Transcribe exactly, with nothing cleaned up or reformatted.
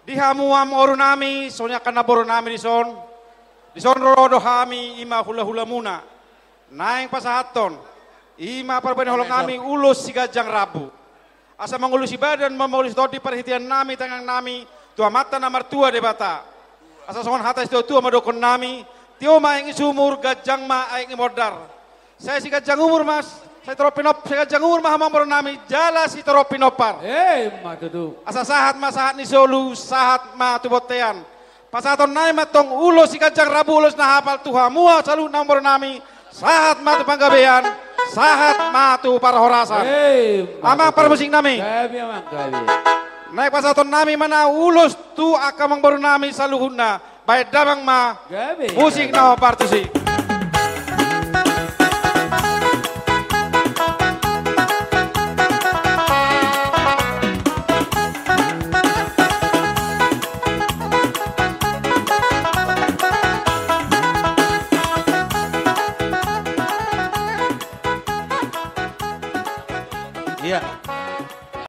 Di hamu amangboru nami, songon i angka namboru nami dison, dison ro do hami, i ma hulahulamuna. Naeng pasahathon, i ma parbue ni holong nami, ulos siganjang rambu. Asa mangolusi badan, mangolusi tondi, parhitean nami, tangiang nami tu Amanta na martua Debata. Asa songon hata ni situatua ma dohonon nami: Tio ma aek ni sumur, ganjang ma aek ni mondar. Sai siganjang umur ma, sai torop pinop-, siganjang umur ma hamu amangboru nami, jala sitorop pinompar. Eh, ma tutu. Asa sahat ma sahat ni solu, sahat ma tu bontean. Pasahaton nami ma tong ulos siganjang rambu, ulos na hapal tu hamu saluhutna amangboru nami, sahat ma tu panggabean, sahat ma tu parhorasan. Eh, ma tutu. Amang parmusik nami. Gabe, amang, gabe. Naeng pasahaton nami ma na ulos tu angka amangboru nami saluhutna. Baen damang ma. Gabe. Musik na hombar tusi. Iya.